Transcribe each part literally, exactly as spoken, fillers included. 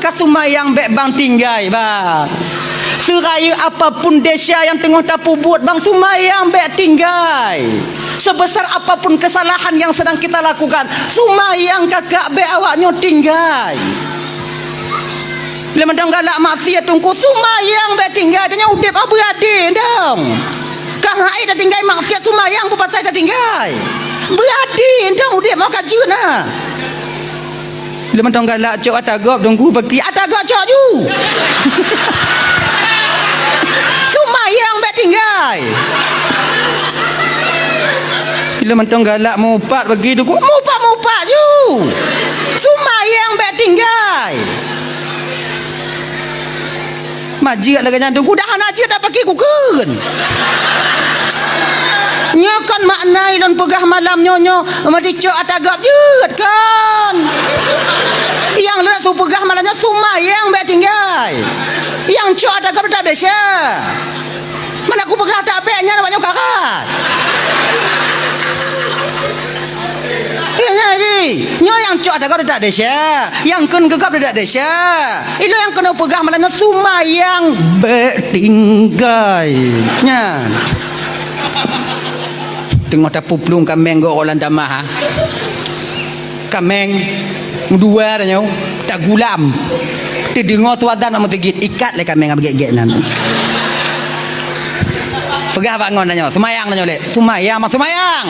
Ka seumayang bék bang tinggai, bang. Seurayeuk apapun desya nyang teungoh tapeubuet, bang, seumayang bék tinggai. Sebesar apapun kesalahan yang sedang kita lakukan, seumayang kakak bék awak nyoe tinggai. Lé mantong galak maksiat teungku, seumayang bék tinggai. Tanyoe udeb beuadé dong. Ka hai tatinggai maksiat, seumayang peue pasai tatinggai. Beuadé dong udeb mau ka jeuet na. Lé mantong galak cok ata gob teungku bagi ata gob cok ju. Seumayang bék tinggai. Lé mantong galak mupat bagi teungku, mupat-mupat ju. Seumayang bék tinggai. Majeuet lagée nyan teungku, dah hana jeuet dak paki kukheun. Nyoe kon makna ilôn peugah malam nyoe, nyoe meudicok ata gob jeuet kon. Nyang lôn su peugah malam nyoe seumayang bék tinggai. Nyang cok ata gob dak desya. Mana kupeugah dak bék nyan awak nyoe karat. Iya, nyan ji. Nyoe nyang cok ata gob dak desya, nyang kheun keu gob dak desya. Ilôn nyang keuneuk peugah malam nyoe seumayang bék tinggai. Nyan. Teungoh tapuplueng kaméng gob lam tamah, ha. Kaméng dua tanyoe tagulam. Teudeungoe su azan bak meuseujid, ikat lé kaméng bak gét-gét nyan. Peugah bak ngon tanyoe, seumayang tanyoe lé. Seumayang, mak seumayang.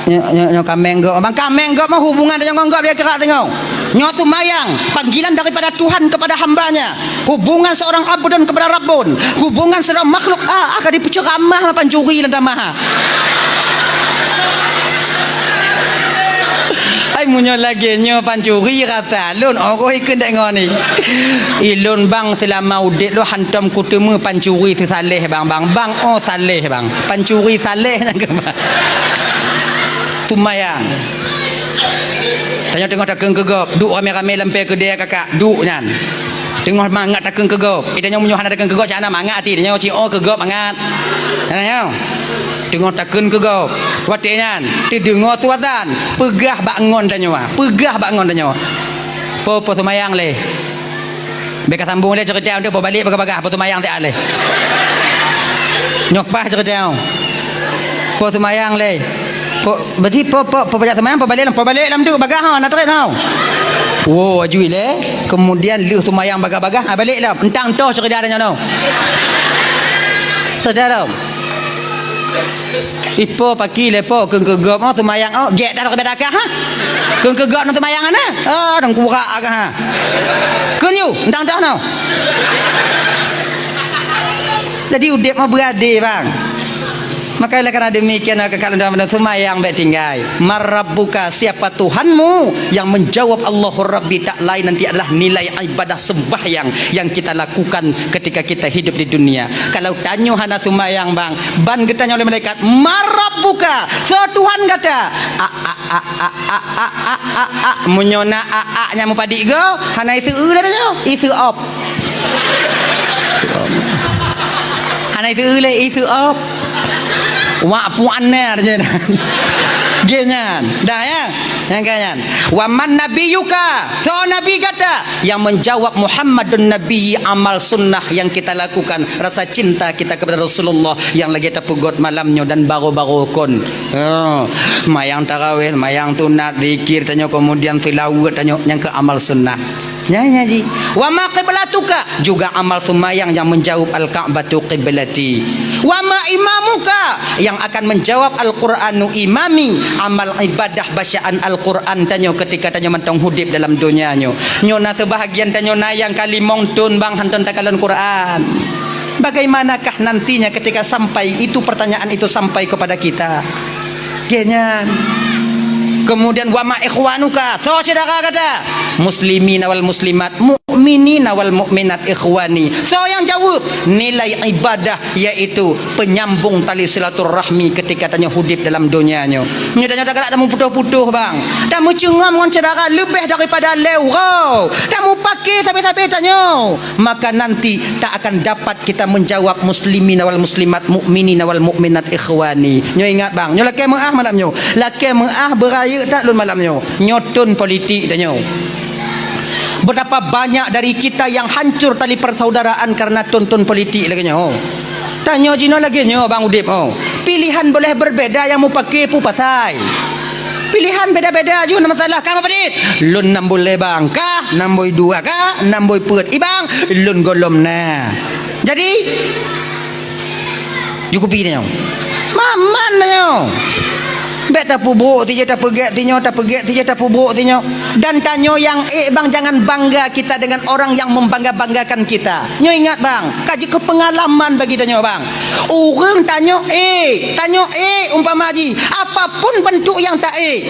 Nyoe, nyoe, nyoe kaméng gob. Bang kaméng gob mah hubungan tanyoe ngon gob dia keurak teungoh. Nyoe seumayang, panggilan daripada Tuhan kepada hamba-Nya. Hubungan seorang abdun kepada Rabbun. Hubungan seorang makhluk. Ah, ah, ka dipeuceuramah mah pancuri lam tamah. Hai meunyoe lagée nyoe pancuri rasa lôn, oh, roh ikeu ndek ngon ni. Ilôn bang seulama udeb lôn hantom kuteumé pancuri seusaléh bang, bang, bang, oh, saléh bang. Pancuri saléh nyang keuh bang. Seumayang. Tanyoe teungoh takheun keu gob, duek ramé-ramé lam pée keudée kakak, duek nyan. Teungoh mangat takheun keu gob. Eh, tanyoe meunyoe hana takheun keu gob, cak hana mangat até tanyoe, ci oh keu gob mangat. Tanyoe. Teungoh takheun keu gob. Watée nyan, teudeungoe su azan, peugah bak ngon tanyoe, peugah bak ngon tanyoe. Po, po seumayang lé. Bék ka sambung lé ceurita nyoe, po balek bagah-bagah, po seumayang siat lé. Nyoe paih ceurita nyoe. Po seumayang lé. Po, berarti po, po, po bajak seumayang, po balek lom, po balek lom tu bagah ha, na trép ha. Wo, aju ilée, kemudian lheueh seumayang bagah-bagah, ha, balek lom. Entang toh ceurita nyoe. Sudah lom. Ipo paki lé po kheun keu gob oh seumayang oh, gét dah keu dakah ha. Kheun keu gob nang seumayang ana. Ah, dang kurak ka ha. Kheun yu, entang dah no. Jadi udeb mah beuadé bang. Maka oleh karena demikian, maka kalau dalam seumayang bék tinggai. Man rabbuka, siapa Tuhanmu? Yang menjawab Allahu Rabbi tak lain nanti adalah nilai ibadah sembahyang yang kita lakukan ketika kita hidup di dunia. Kalau tanyoe hana seumayang bang, ban geutanyoe lé malaikat, "Man rabbuka?" Soe Tuhan gata? A, a, a, a, a, a, a, a, a. Meunyoe na a, a nyang meupadik go, hana iseu lé tanyoe, iseu op. Hana iseu lé, iseu op. Wak puan na je. Geuh nyan. Dah ya? Nyang ka nyan. "Wa man nabiyyuka?" Soe nabi gata? Yang menjawab, "Muhammadun Nabi, amal sunnah yang kita lakukan, rasa cinta kita kepada Rasulullah yang lagi tapeugot malam nyoe dan baru-baru kon." Oh, mayang tarawih, mayang sunat, zikir tanyoe, kemudian selawat tanyoe, nyang keu amal sunnah. Nyan, nyan ji. "Wa ma qiblatuka?" Juga amal seumayang yang menjawab, "Al-Ka'batu qiblati." "Wa ma imamuka?" Yang akan menjawab, "Al-Qur'anu imami." Amal ibadah bacaan Al-Qur'an tanyoe ketika tanyoe mantong hudeb dalam donya nyoe. Nyoe na seubahagian tanyoe na nyang ka limong thon bang hantom takalon Qur'an. Bagaimanakah nantinya ketika sampai itu pertanyaan itu sampai kepada kita? Geuh nyan. Kemudian, "Wa ma ikhwanuka?" Soe syedara gata? "Muslimina wal muslimat, mukminina wal mukminat ikhwani." Soe nyang jaweueb? Nilai ibadah, yaitu penyambung tali silaturahmi ketika tanyoe hudeb dalam donya nyoe. Nyoe tanyoe galak tameuputoh-putoh, bang. Tameucungom ngon syedara leubeh daripada lhèe uroe. Tamupake sabe-sabe tanyoe. Maka nanti tak akan dapat kita menjawab, "Muslimina wal muslimat, mukminina wal mukminat ikhwani." Nyoe ingat bang, nyoe lakèe meu'ah malam nyoe. Lakèe meu'ah beurayeuk that lôn malam nyoe. Nyoe thon politik tanyoe. Betapa banyak dari kita yang hancur tali persaudaraan karena tuntun politik lagèe nyoe. Tanyoe jinoe lagèe nyoe bang udép, oh. Pilihan boleh berbeda yang mupake peue pasai. Pilihan beda-beda ju na masalah. Ka padit? Lôn nam buleue bang, ka nam bui dua, ka nam bui peuet. I bang, lôn gohlom na. Jadi, cukupi tanyoe. Maman tanyoe. Bèk tapeubrôk sijeuh, tapeugèt sinyoe, tapeugèt sijeuh, tapeubrôk sinyoe. Dan tanyoe nyang ék bang, jangan bangga kita dengan orang yang membangga-banggakan kita. Nyoe ingat bang, ka jeuet keu peungalaman bagi tanyoe bang. Ureueng tanyoe ék, tanyoe ék umpama jih, apapun bentuk nyang ta ék.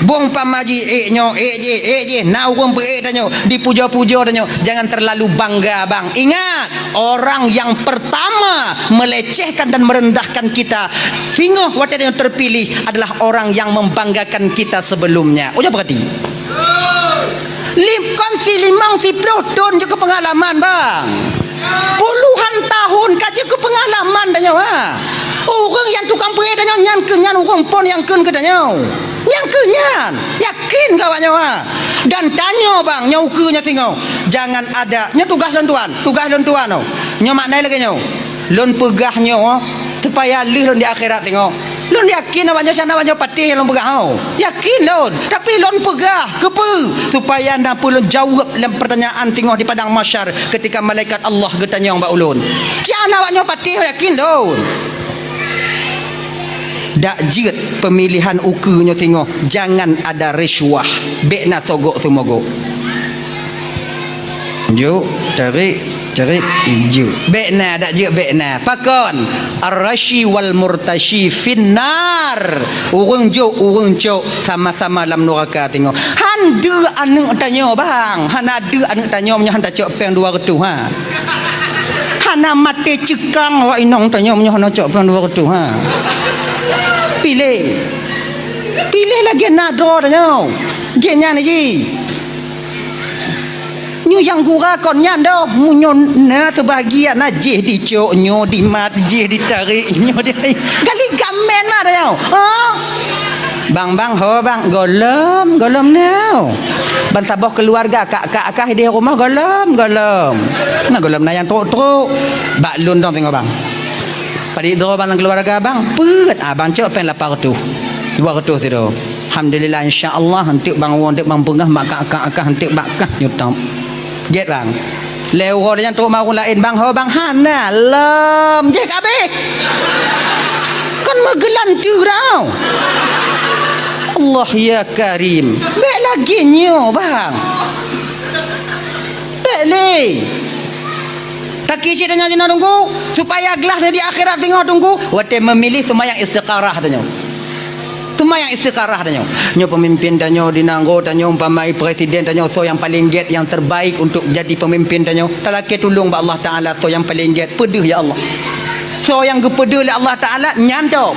Boh umpama jih ék nyoe, ék jih, ék jih, na ureueng peuék tanyoe, dipuja-puja tanyoe, jangan terlalu bangga bang. Ingat, orang yang pertama melecehkan dan merendahkan kita singoh watèe tanyoe terpilih adalah orang yang membanggakan kita sebelumnya. Ujoe peurati. Lim-, kon silimong siploh thôn jeuet keu peungalaman bang. Puluhan tahun ka jeuet keu peungalaman tanyoe, ha. Ureueng nyang tukang peuék tanyoe nyan keuh nyan ureueng phôn nyang kheun keu tanyoe. Nyan keuh nyan. Yakin keu awak nyoe, ha. Dan tanyoe bang, nyoe ukeue nyoe singoh. Jangan ada, nyoe tugaih lôn tuan, tugaih lôn tuan, oh. Nyoe makna lagèe nyoe. Lôn peugah nyoe supaya lheueh lôn di akhirat singoh. Lôn yakin awak nyoe, can awak nyoe patéh nyang lôn peugah, oh. Yakin lôn. Tapi lôn peugah keupeue? Supaya na peue lôn jaweueb lam peurtanyaan singoh di padang mahsyar ketika malaikat Allah geutanyong bak ulôn. Can awak nyoe patéh, yakin lôn. Dak jeuet pemilihan ukeue nyoe singoh, jangan ada risuah. Bèk na sogok-sumogok. Juk, tarik, tarik, juk. Bèk na, dak jeuet bèk na. Pakon? Ar-rashi wal murtashi finnar. Ureueng jok, ureueng cok, sama-sama lam nuraka singoh. Han deuh aneuk tanyoe, bang. Hana deuh aneuk tanyoe meunyoe han tacok péng dua reutôh, ha. Hana maté ceukang awak inong tanyoe meunyoe hana cok péng dua reutôh, ha. Piléh. Piléh lagèe na droe tanyoe. Gét nyan jih. Nyoe nyang gura kon nyan doh, meunyoe na seubahagian na jih dicok, nyoe dimat, jih ditarék, nyoe di-, gali gamen mah tanyoe. Ha? Bang, bang, ho, bang, gohlom, gohlom nyoe. Ban saboh keuluwarga, kak, kak, kak, di rumoh gohlom, gohlom. Na gohlom na nyang trok-trok. Bak lôn dong singoh, bang. Padit droe bang lam keuluwarga bang, peuet, ah, bang cok péng lapan reutôh. Dua reutôh sidroe. Alhamdulillah, insya Allah, eunteuk bang woe, eunteuk bang peugah, mak kak, kak, kak, eunteuk bak kah nyoe tom. Gét bang. Lé uroe nyan trok ma ureueng laén bang, ho bang, hana lom. Jih kabeh. Kon meugeulanteu tau. Allah ya Karim. Bèk lagèe nyoe bang. Bèk lé. Taki cit tanyoe jinoe teungku, supaya glah di akhirat singoh teungku, watèe meumiléh seumayang istikharah tanyoe. Seumayang istikharah tanyoe. Nyoe peumimpin tanyoe di nanggroe tanyoe, umpama presiden tanyoe, soe nyang paleng gét, nyang terbaik untuk jadi peumimpin tanyoe. Talakèe tulông bak Allah Taala, soe nyang paleng gét, peudeuh ya Allah. Soe nyang geupeudeuh lé Allah Taala, nyan tôb.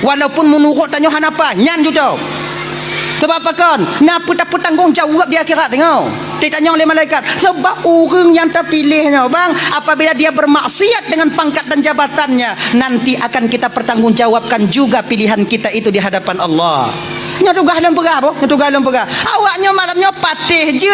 Walaupun meunurot tanyoe hana paih, nyan ju tôb. Sabab pakon? Na peue tapeutanggong jaweueb di akhirat singoh. Ditanyong lé malaikat. Sabab ureueng nyang tapiléh nyoe, bang, apabila dia bermaksiat dengan pangkat dan jabatannya, nanti akan kita pertanggungjawabkan juga pilihan kita itu di hadapan Allah. Nyoe tugaih lôn peugah, boh. Nyoe tugaih lôn peugah. Awak nyoe malam nyoe patéh jeuet.